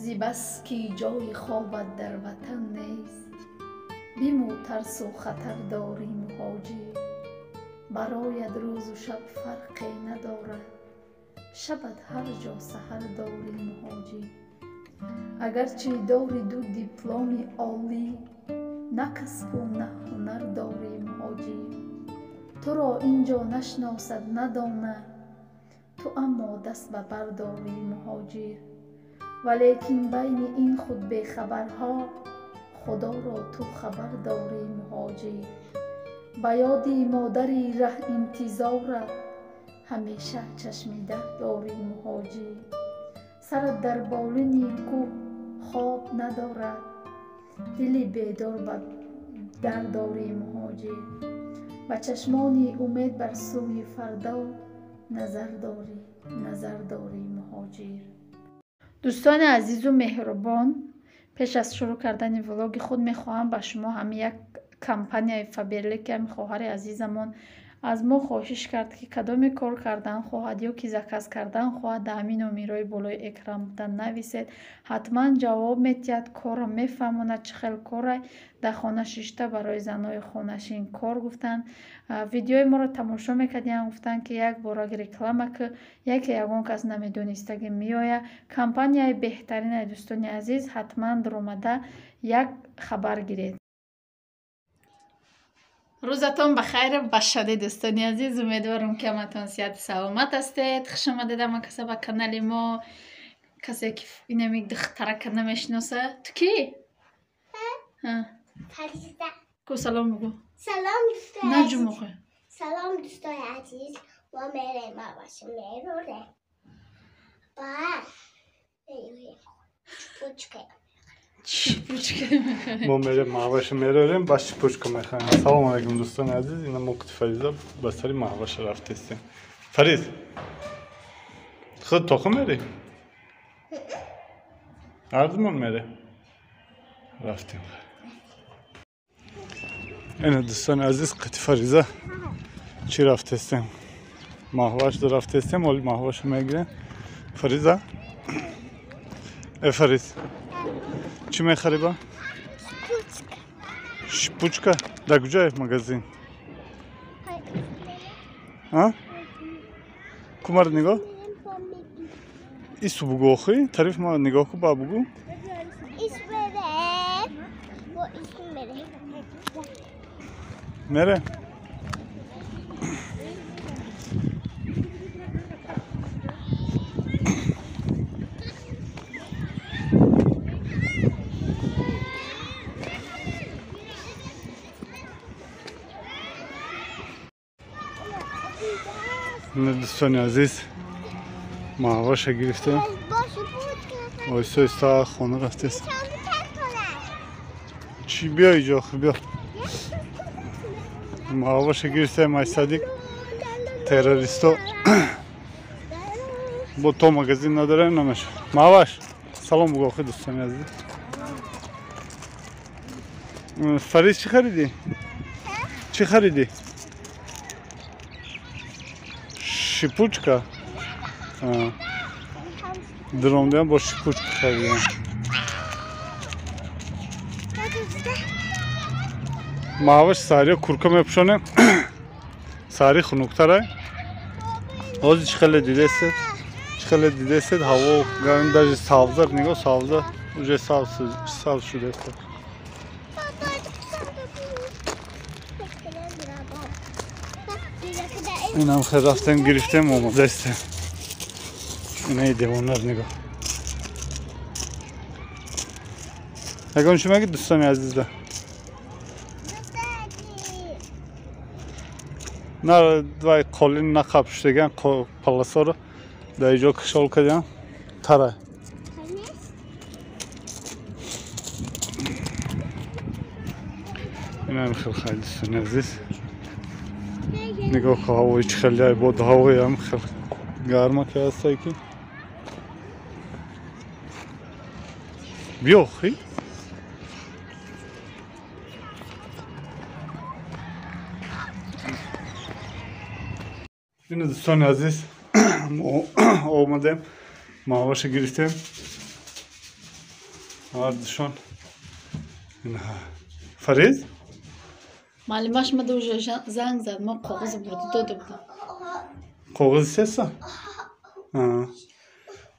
Зи бас ки ҷои хобат дар ватан нест, биму тарсу хатар дорӣ муҳоҷир. Барояд рӯзу шаб фарқе надорад, шабат ҳар ҷо саҳар дорӣ муҳоҷир. Агарчи дори ду дипломи олӣ, на касбу на ҳунар дорӣ муҳоҷир. Туро ин ҷо нашносад, надонад, ту аммо даст ба бар дорӣ муҳоҷир. Валекин байни ин худ бехабарҳо, Худоро ту хабар дорӣ муҳоҷир. Ба ёди модари раҳ интизорат, ҳамеша чашми дард дорӣ муҳоҷир. Сарат дар болини кӯҳ хоб надорад, дили бедор ба дар дорӣ муҳоҷир. Ба чашмони умед бар сӯи фардо назар дорӣ, назар дорӣ муҳоҷир. Дӯстони азизу меҳрубон, пеш аз шурӯъ кардани влоги худ мехоҳам ба шумо ҳами як компанияи Фаберлик, ки ҳами хоҳари азизамон аз мо хоҳиш кард, ки кадоме кор кардан хоҳад ё ки заказ кардан хоҳад, дар ҳамин номерҳои болои экран буда нависед. Ҳатман ҷавоб метиҳад, корро мефаҳмонад, чӣ хел корай. Дар хона шишта барои занои хонашин кор гуфтанд. Видеои моро тамошо мекардиам, гуфтанд, ки як бора реклама ки яке ягон кас намедонистаги меояд. Компанияи беҳтаринай, дӯстони азиз, ҳатман дуромада як хабар гиред. Рӯзатон ба хайр ба шодӣ, дӯстони азиз. Умедворам, ки ҳаматон сиҳату саломат ҳастед. Хуш омадед ҳама каса ба канали мо. Касе ки инами духтарака намешиноса, ту кӣ? Фариза. Ку салом бугӯ. Салом, дӯстои На. азиз. Ҷумохе. Салом, дӯстои азиз. Мо мерем, маваша мерорем. Ба чупучка. Чипучка. Мо мерем, маҳваша мерорем, ба шипучка мехарем. Ассалому алайкум, дӯстони азиз. Ина мо қити Фариза ба сари маҳваша рафтестем. Фариз, худ тоху мери? Ардумон мере? Рафтем. Ина, дӯстони азиз, қити Фариза чӣ рафтестем? Маҳваш рафтестем, оли маҳваша мегирем. Фариза? Э, Фариз, чӣ мехарӣ ба? Чупучка. Шипучка? Дар куҷое магазин? А? Кумар нигоҳ? Ису бугӯ охи? Тариф ма нигоҳ ку, ба бугӯ. Ис мерем. Бо ис мерем. Мере? Ина, дӯстони азиз, маҳваша гирифтем. Бо шипучка. Оҳиста оҳиста хона рафтест. Чанд кунад. Чӣ, биё иҷо, охи, биё. Маҳваша гирифтем ай садик. Террористо бо то магазин надорем, намеша. Маҳваш, салом бугӯ охи, дӯстони азиз. Фариз, чӣ харидӣ? Чӣ харидӣ? Шипучка? Дуромдиам бо шипучка харидем. Маҳваш саҳария курка мепӯшонем. Саҳари хунуктарай. Ҳозир чӣ хеле дидесед? Чӣ хеле дидесед? Ҳаво гарм, даже савза, нигоҳ, савза уже савз савз шудааст. Инам хел рафтем, гирифтем, омодаистем. Инаи девонар нигоҳ. Ягон чӣ мегӯед, дӯстони азиза? На, вай қолин нақаб шудаган, паласоро дар иҷо кашол кардиам. Тара. Инам хел хай, дӯстони азиз. Нигоҳ ку, ҳавои чӣ хеле бод, ҳавоям хел гарма ки ҳастай ки. Биё хи. Ина, дӯстони азиз, мо омадем, маҳваша гирифтем. Ҳардушон. Фарид? Маълимаш мада уже занг зад, мо коғаз бурда дода будам. Коғази сеса?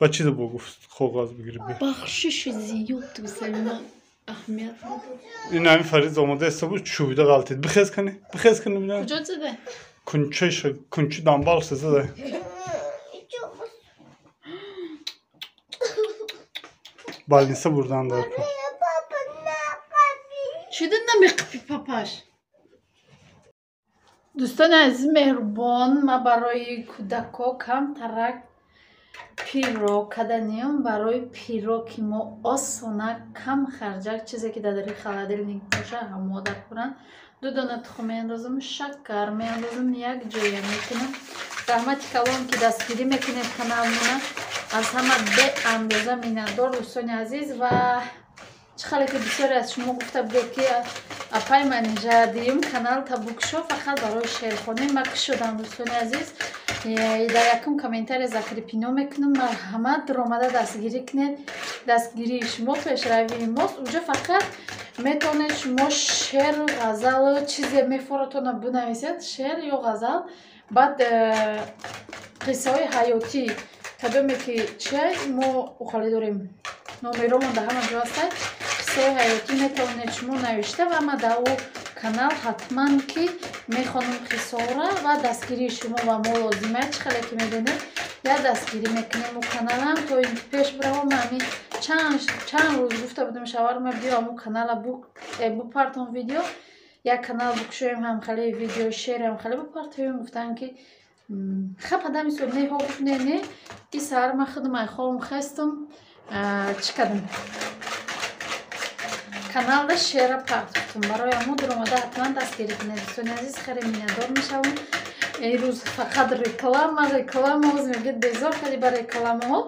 Ба чӣ бо гуфт коғаз бигири? Бахшиши зиёд тусайма аҳамият надод. Ин ҳамин Фарид омода иста буд, чӯбида ғалтид. Бихез кани, бихез кани бинам. Куҷо зада? Кунчаша, кунчи дамбалша зада. Больница бурдан дар кун. Чида намеқипи папаш? Дӯстони азиз меҳрубон, ман барои кӯдако камтарак пирог каданиям. Барои пироги мо осона, кам харҷак, чизе ки дар дари холодильник боша, ҳамо дар хӯранд. Ду дона тухм меандозам, шакар меандозам, як ҷоя мекунам. Раҳмати калон, ки дастгирӣ мекунед каналмона. Аз ҳама беандоза миннатдор, дӯстони азиз. Ва чӣ хеле ки бисёре аз шумо гуфта будед, ки апай Манижа, дуюм канал табукшо фақат барои шеърхонӣ. Ма кушодам, дӯстони азиз, дар якум комментария закрепить мекунам. Марҳамат, омада дастгирӣ кунед. Дастгирии шумо пешравии мост. Уҷо фақат метавонед шумо шеъру ғазалу чизе мефоратона бинависед, шеър ё ғазал, баъд қиссаҳои ҳаётӣ, кадоме ки чиай мо ухалӣ дорем, номеромон дар ҳама ҷо ҳастай. Қиссаҳои ҳаётӣ метавонед шумо навишта, ва ма дар ӯ канал ҳатман ки мехонам қиссаҳоро. Ва дастгирии шумо ба мо лозима. Чӣ хеле ки медонед, я дастгирӣ мекунем ӯ каналам, то ин ки пеш биравам. Ҳамин чанд рӯз гуфта будам шаварма, биё ҳамун канала бупартон, видео, як канал букушоем, ҳамхеле видеои шеър ҳамхеле бупартоем. Гуфтанд, ки хап адами суд не, ҳо гуфт, не, не. И саҳар ман худам ай хобам хестум, чӣ кардам, каналда шеъра партофтум. Барои ҳамон дуромада ҳатман дастгирӣ кунед, дӯстони азиз, хеле миннатдор мешавам. Ирӯз фақат реклама, реклама. Оз мегӯяд, безор кардӣ ба рекламаҳо.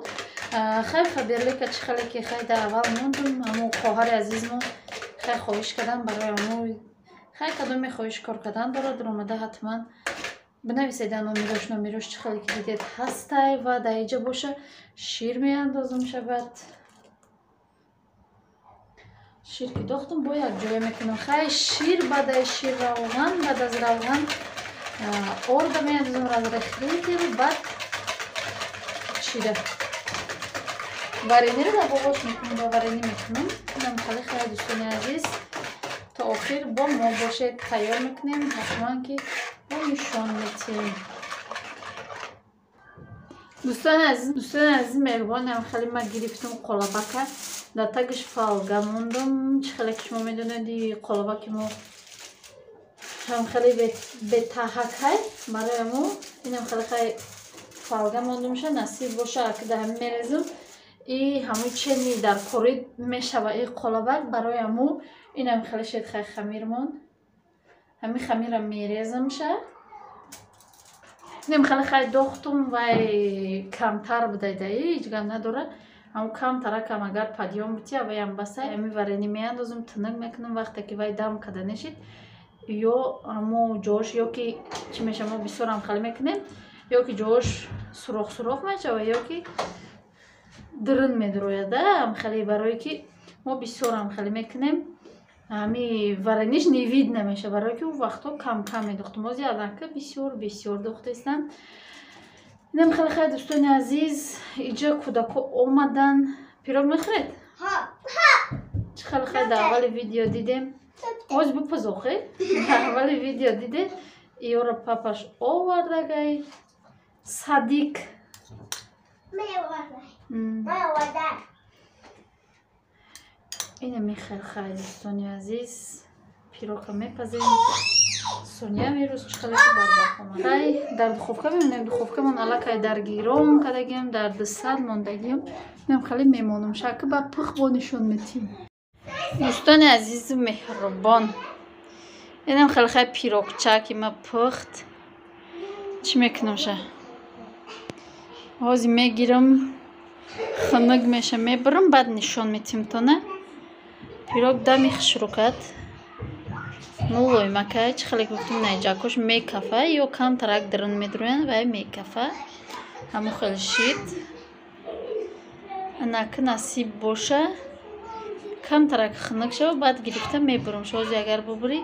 Хай, Фаберлика чӣ хеле ки хай дар аввал мондум, ҳамон хоҳари азизмо хай хоҳиш кардам. Барои ҳамон хай кадоме хоҳиш кор кардан дорад, дуромада ҳатман бинависед. Номерош, номерош чӣ хеле ки дидед ҳастай. Ва дар иҷа боша шир меандозам шабад. Шир ки дохтум, бо як ҷоя мекунам. Хай, шир, баъдаи шир равған, баъд аз равған орда меандозам, разрыхлитель, баъд чида варениро дар болош мекунам, ба варени мекунам. Инам хеле. Хай, дӯстони азиз, то охир бо мо бошед, тайёр мекунем, ҳатман ки бо нишон метиҳем. Дӯстони азиз, дӯстони азиз меҳрубонам, хеле ма гирифтум қолабака, дар тагиш фолга мондум. Чӣ хеле ки шумо медонед, қолабаки мо ҳам хеле бетаҳакай. Барои ҳамо инам хеле хай фолга мондумша. Насиб боша, аки дар ҳамин мерезум, и ҳамун чени дар корӣ мешава и қолабак. Барои ҳамо инам хеле шед. Хай, хамир монд, ҳамин хамира мерезамша. Инам хеле хай дохтум, вай камтар будайда, ҳеҷ гап надорад. Ҳамун камтаракам агар подъём бития, ваям басай. Ҳамин варени меандозум, тунук мекунам. Вақте ки вай дам карда нешид, ё ҳамо ҷош, ё ки чӣ мешава, мо бисёрам хеле мекунем, ё ки ҷош сурох сурох мешава, ё ки дурун медурояд хеле. Барое ки мо бисёрам хеле мекунем, ҳами варениш не видно меша, барое ки ӯ вақтҳо кам-кам медохтум, ози аллакай бисёр бисёр дохтаистам. Инам хеле. Хай, дӯстони азиз, иҷа кӯдако омадан. Пирог мехӯред? Чӣ хеле хай дар аввали видео дидем, оз бипазохе, дар аввали видео дидем, иёро папаш овардагай, садик. Ина мехел. Хай, дӯстони азиз, пирока мепазем. Соня имрӯз чӣ хеле барвақт омад. Хай, дар духовка мемонем. Духовкамон аллакай дар гиром кардагиам, дар 200 мондагиам. Инам хеле мемонам шака, ба пих бо нишон метиҳем. Дӯстони азизу меҳрубон, инам хеле. Хай, пирогча ки ма пухт, чӣ мекунам ша, ҳозир мегирам, хунук меша, мебарам, баъд нишон метиҳем тона. Пирог дами хушрӯ кард, мулоимака. Чӣ хеле гуфтум, найҷакош мекафа, ё камтарак дарун медуроянд, вай мекафа, ҳамон хел шид. Анаки насиб боша. Камтарак хунук шава, баъд гирифта мебурам. Ҳозир агар бубурӣ,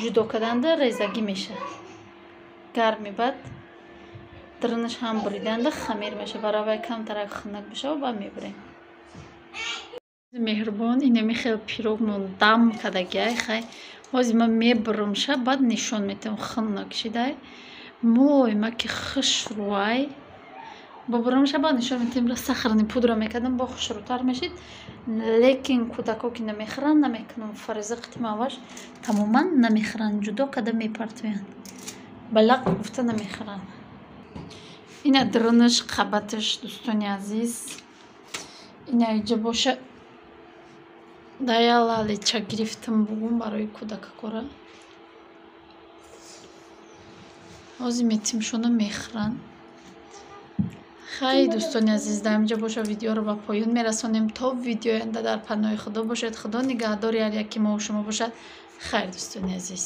ҷудо карданда резагӣ меша. Гарми баъд дарунаш ҳам буриданда хамир меша. Барои вай камтарак хунук бишава, баъд мебурем. Меҳрубон, инами хел пирогмон дам кардагиай. Хай, ҳозир ман мебурумша, баъд нишон метиҳам, хунук шидай. Мой ма ки хушрӯай. Бубурамша, баъд нишон метиҳем. Сахарный пудра мекардам, бо хушрӯтар мешид, лекин кӯдако ки намехӯранд, намекунам. Фариза қитимаваш тамоман намехӯранд, ҷудо карда мепартоянд, балақ гуфта намехӯранд. Ина дарунаш, қабаташ, дӯстони азиз, ина иҷа боша. Дая лалеча гирифтам бугум барои кӯдакакора. Ҳозир метимшона, мехӯранд. Хай, дӯстони азиз, дар инҷа боша видеоро ба поён мерасонем. То видеои оянда дар паноҳи Худо бошед. Худо нигаҳдори ҳар яки мову шумо бошад. Хайр, дӯстони азиз.